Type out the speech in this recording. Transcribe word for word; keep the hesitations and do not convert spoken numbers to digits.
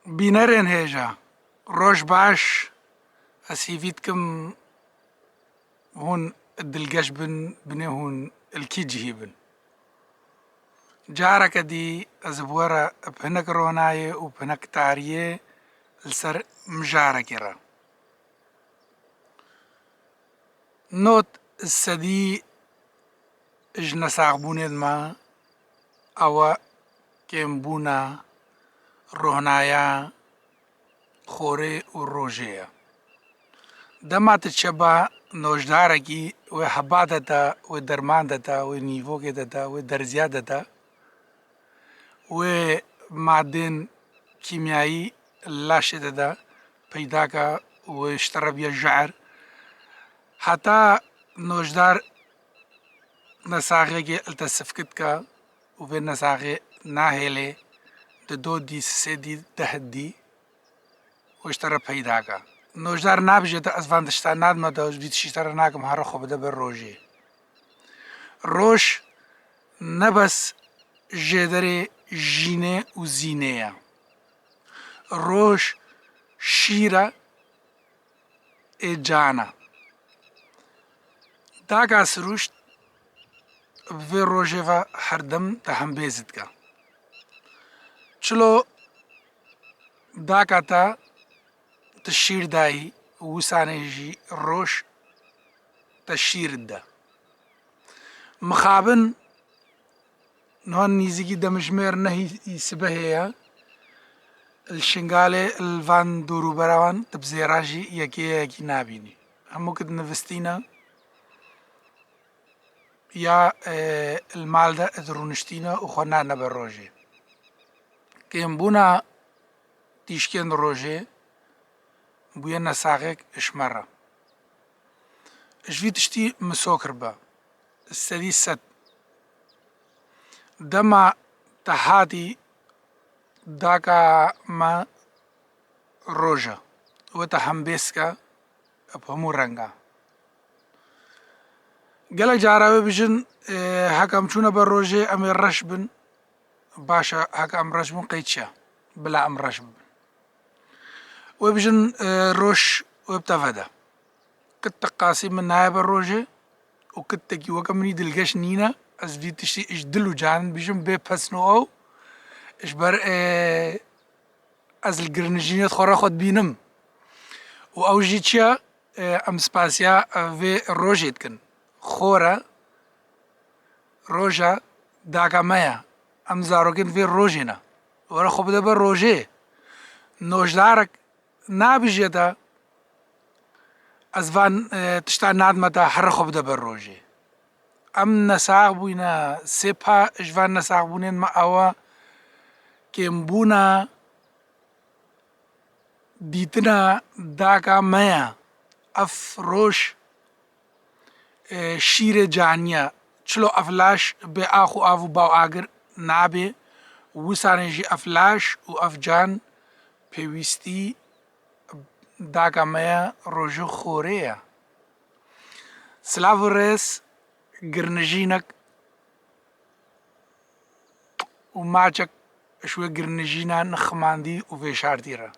Bînerên hêja, roj baş, ez hîvî dikim hûn dilgeş bin, binê hûn li kî cihî bin. Careke dî ez bi we re bi hinek ronayê û bi hinek tariyê li ser mijarekê re. Nod sedî ji nesaxbûnên me ew e kêmbûna rohnaya xorê û rojê ye. Dema tu çeba nojdarekî wê heba de te, wê derman de te, wê nîvokê de te, wê derziya de te, wê madên kîmyayî laşê de de peyda ke û wê ji te re biye jehr. Heta nojdar nesaxekê li te sifkit ke û vê nesaxê nahêlê di do dî, sisê dî, deh dî û ji te re peyda ke. Nojdar nabijête ez van tişta nadime te, ez vî tiştî ji te re nakim, here xwe bide ber rojê. Roj ne bes jêderê jînê û zînê ye. Roj şîr e ê can e. Daka sirûşt bi vê rojê ve her dem te hembêz dike. Çilo daka te tu şîr dayî, wisanê jî roj te şîr dide. Mixabin niha nîzîkî demjimêr nehî sibehê ye. Li Şingalê, li van dûrûbera wan tu bi zêra jî yekê yekî nabînî. Hemû kit nivistîne ya, e, li mal de id rûniştîne û xwe nane ber rojê. Kêmbûna tîşkên rojê bûye nesaxek ji me re. Ji vî tiştî min sokir be. Sedî sed. Dema te hatî daka me roj e. Wê te hembêz ke bi hemû renga. Gelek cara wê bijin, e, heke em çûne ber rojê, em ê reş bin. Baş e, heke em reş bin, qey çi ye? Bila em reş bibin. Wê bijin, e, roj wê bi te vede. Qit te qasî min naye ber rojê û qit tekî weke min î dilgeş nîne. Ez vî tiştî ji dil û canin bijim bê pesno ew. Ji ber, e, ez li girnijînê xwe re xwe dibînim. Û ew jî çi ye? E, em spasiya, e, vê rojê dikin. Xor e, roj e, daka me ye. Em zarokên vê rojê ne. Were xwe bide ber rojê. Nojdarek nabijête, ez van, e, tişta nadime te, here xwe bide ber rojê. Em nesax bûyne, sê pa ji van nesaxbûnên me ew e, kêmbûna dîtina daka me ye. Ev roj, e, şîrê canî ye. Çilo ev laş bê ax û av û ba û agir nabê. Wisanê jî ev laş û ev can pêwîstî daka me ye, roj û xorê ye. Silav û rêz, girnijînek û maçek ji wê girnijîna niximandî û vêşartî re.